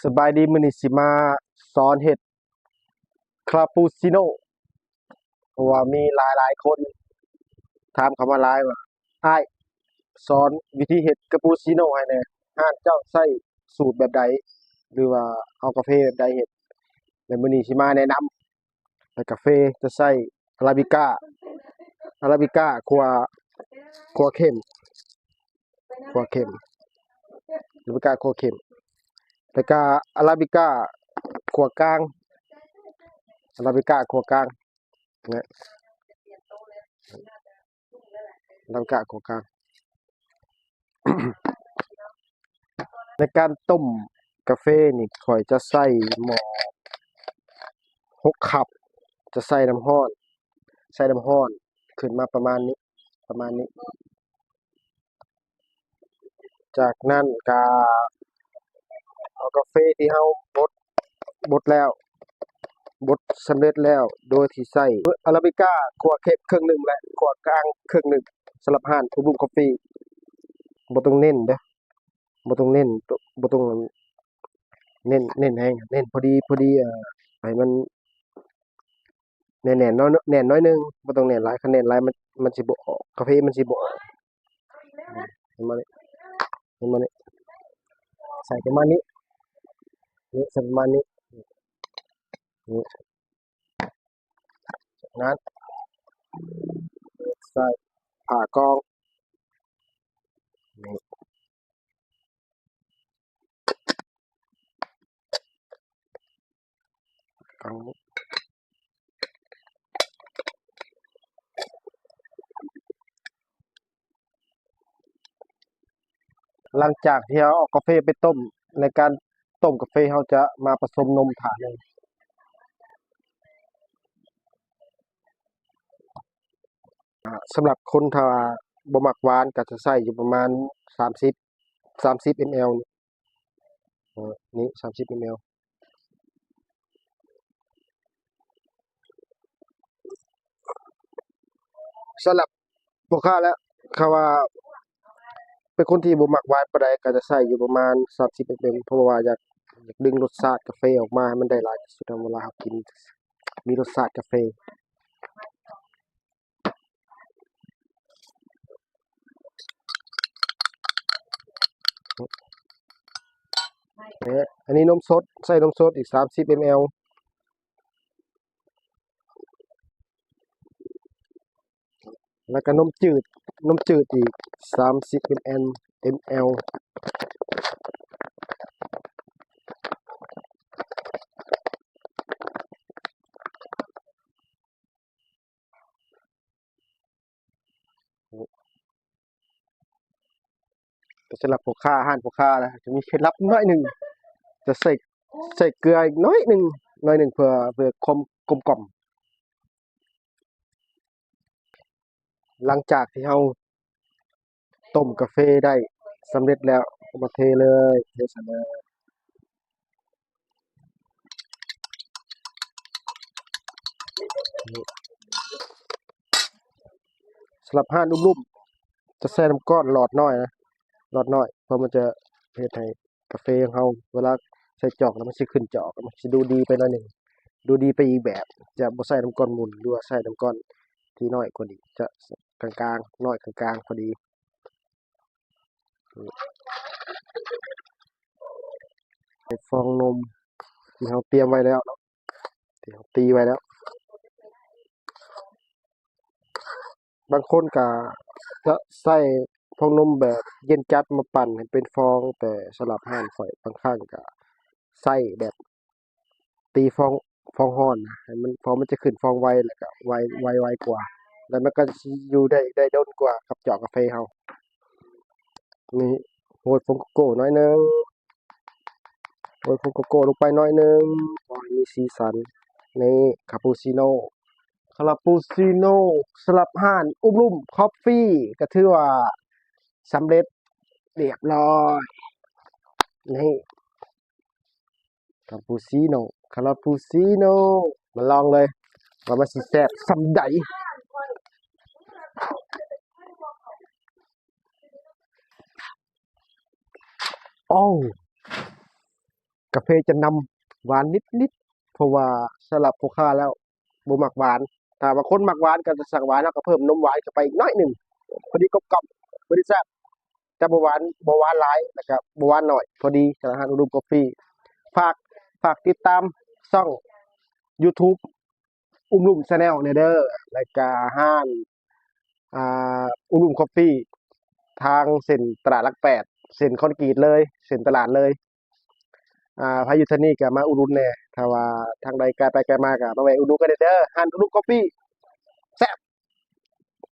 ສະບາຍດີ, ມື້ນີ້ຊິມາສອນເຮັດຄາປູຊິໂນ ເພາະວ່າມີຫຼາຍໆຄົນຖາມເຂົ້າມາຫຼາຍວ່າ ອ້າຍ ສອນວິທີເຮັດຄາປູຊິໂນໃຫ້ແດ່, ຮ້ານເຈົ້າໃຊ້ສູດແບບໃດ ຫຼືວ່າເອົາກາເຟແບບໃດເຮັດ? ແລະ ມື້ນີ້ຊິມາແນະນຳ ແລະ ກາເຟຈະໃຊ້ອາຣາບິກາ, ອາຣາບິກາຂົ້ວ, ຂົ້ວເຂັ້ມ, ຂົ້ວເຂັ້ມ, ອາຣາບິກາຂົ້ວເຂັ້ມ ແລ້ວກະອາຣາບິກາຂົ້ວກາງ, ອາຣາບິກາຂົ້ວກາງ ອາຣາບິກາຂົ້ວກາງ. ໃນການຕົ້ມກາເຟນີ້ ຂ້ອຍຈະໃຊ້ໝໍ້ຫົກຄັບ, ຈະໃສ່ນ້ຳຮ້ອນ, ໃສ່ນ້ຳຮ້ອນຂຶ້ນມາປະມານນີ້, ປະມານນີ້. ຈາກນັ້ນກະເອົາກາເຟທີ່ເຮົາບົດ, ບົດແລ້ວ, ບົດສຳເລັດແລ້ວ ໂດຍທີ່ໃຊ້ອາຣາບິກາຂົ້ວເຂັ້ມເຄິ່ງໜຶ່ງ ແລະ ຂົ້ວກາງເຄິ່ງໜຶ່ງ ສຳລັບຮ້ານອຸບລຸມຄອບຟີ. ບໍ່ຕ້ອງເນັ້ນເດີ້, ບໍ່ຕ້ອງເນັ້ນ, ບໍ່ຕ້ອງເນັ້ນ, ເນັ້ນແຮງ, ເນັ້ນພໍດີ, ພໍດີ, ເອີ, ໃຫ້ມັນແໜ້ນໆ ໜ້ອຍ, ແໜ້ນໜ້ອຍໜຶ່ງ, ບໍ່ຕ້ອງແໜ້ນຫຼາຍ, ຄັນແໜ້ນຫຼາຍມັນ, ມັນຊິບໍ່ອອກ, ກາເຟມັນຊິບໍ່ອອກ. ເຫັນບໍ່ນີ້? ເຫັນບໍ່ນີ້? ໃສ່ປະມານນີ້, ນີ້ ໃສ່ປະມານນີ້, ນີ້. ຈາກນັ້ນໃສ່ຜ້າກອງ ນີ້ ຫຼັງຈາກທີ່ເຮົາເອົາກາເຟໄປຕົ້ມ, ໃນການຕົ້ມກາເຟເຮົາຈະມາປະສົມນົມຖ້າໜຶ່ງ. ອາ ສຳລັບຄົນຖ້າບໍ່ມັກຫວານກໍຈະໃຊ້ຢູ່ປະມານສາມສິບ, ສາມສິບເອັມແອລ ນີ້ ສາມສິບເອັມແອລ. ສຳລັບພໍ່ຄ້າແລ້ວ ຖ້າວ່າເປັນຄົນທີ່ບໍ່ມັກຫວານປານໃດ ກໍຈະໃຊ້ຢູ່ປະມານສາມສິບເອັມແອລ ເພາະວ່າຢາກ, ຢາກດຶງລົດຊາດກາເຟອອກມາໃຫ້ມັນໄດ້ຫຼາຍທີ່ສຸດ ເວລາເຮົາກິນມີລົດຊາດກາເຟ. ເອີ ອັນນີ້ນົມສົດ, ໃສ່ນົມສົດອີກສາມສິບເອັມແອລ ແລ້ວກໍນົມຈືດ, ນົມຈືດອີກສາມສິບເອັມແອລ, ເອັມແອລ. ແຕ່ສຳລັບພໍ່ຄ້າ, ຮ້ານພໍ່ຄ້ານະ ຈະມີເຄັດລັບໜ້ອຍໜຶ່ງ, ຈະໃສ່, ໃສ່ເກືອອີກໜ້ອຍໜຶ່ງ, ໜ້ອຍໜຶ່ງ ເພື່ອ, ເພື່ອຄວາມກົມກ່ອມ. ຫຼັງຈາກທີ່ເຮົາຕົ້ມກາເຟໄດ້ສຳເລັດແລ້ວ ເອົາມາເທເລີຍ, ເທໃສ່ເລີຍ. ສຳລັບຮ້ານອຸບລຸມ ຈະໃສ່ນ້ຳກ້ອນຫຼອດນ້ອຍນະ, ຫຼອດນ້ອຍ ເພາະມັນຈະເຮັດໃຫ້ ກາເຟຂອງເຮົາ ເວລາໃສ່ຈອກແລ້ວມັນຊິຂຶ້ນຈອກ ມັນຊິດູດີໄປໜ້ອຍໜຶ່ງ, ດູດີໄປອີກແບບ. ຈະບໍ່ໃສ່ນ້ຳກ້ອນໝຸ່ນ ຫຼືວ່າໃສ່ນ້ຳກ້ອນທີ່ນ້ອຍກວ່ານີ້, ຈະກາງໆ ນ້ອຍກາງໆ ພໍດີ. ໃສ່ຟອງນົມທີ່ເຮົາຕຽມໄວ້ແລ້ວເນາະ, ທີ່ເຮົາຕີໄວ້ແລ້ວ. ບາງຄົນກະຈະໃສ່ຟອງນົມແບບເຢັນຈັດມາປັ່ນໃຫ້ເປັນຟອງ, ແຕ່ສຳລັບຮ້ານຂ້ອຍ ບາງຄັ້ງກະໃສ່ແບບຕີຟອງ, ຟອງຮ້ອນນະ ໃຫ້ມັນ, ເພາະມັນຈະຂຶ້ນຟອງໄວ ແລ້ວກະໄວ, ໄວ, ໄວກວ່າ, ແລ້ວມັນກະຊິຢູ່ໄດ້, ໄດ້ດົນກວ່າກັບຈອກກາເຟເຮົາ. ນີ້ ໂຮຍຟອງໂກໂກ້ໜ້ອຍໜຶ່ງ, ໂຮຍຟອງໂກໂກ້ລົງໄປໜ້ອຍໜຶ່ງ ພໍໃຫ້ມີສີສັນ. ນີ້ ຄາປູຊິໂນ, ຄາປູຊິໂນສຳລັບຮ້ານອຸບລຸມຄອບຟີ ກໍຖືວ່າສຳເລັດລຽບລ້ອຍ. ນີ້ ຄາປູຊິໂນ, ຄາປູຊິໂນ ມາລອງເລີຍວ່າມັນຊິແຊບສ່ຳໃດ. ໂອ້ ກາເຟຈະນຳຫວານນິດໆ ເພາະວ່າສຳລັບພໍ່ຄ້າແລ້ວບໍ່ມັກຫວານ. ຖ້າວ່າຄົນມັກຫວານກໍຈະສັ່ງຫວານ ເຮົາກໍເພີ່ມນົມຫວານເຂົ້າໄປອີກໜ້ອຍໜຶ່ງ ພໍດີກົມກ່ອມ ພໍດີແຊບ ຈະບໍ່ຫວານ ບໍ່ຫວານຫຼາຍ ແລ້ວກໍບໍ່ຫວານໜ້ອຍ ພໍດີ. ຈາກຮ້ານອຸດົມກາເຟ ຝາກ ຝາກຕິດຕາມຊ່ອງ YouTube ອຸດົມ Channel ແດ່ເດີ ແລ້ວກະຮ້ານ ອ່າ ອຸດົມ Coffee ທາງເສັ້ນຕະຫຼາດຫຼັກແປດ ເສັ້ນຄອນກຣີດເລີຍ ເສັ້ນຕະຫຼາດເລີຍ. ອ່າ ໃຜຢູ່ແຖວນີ້ກະມາອຸດໜູນແດ່ ຖ້າວ່າທາງໃດໄກໄປໄກມາກະມາແວ່ອຸດໜູນກັນແດ່ເດີ ຮ້ານອຸດົມ Coffee ແຊບ.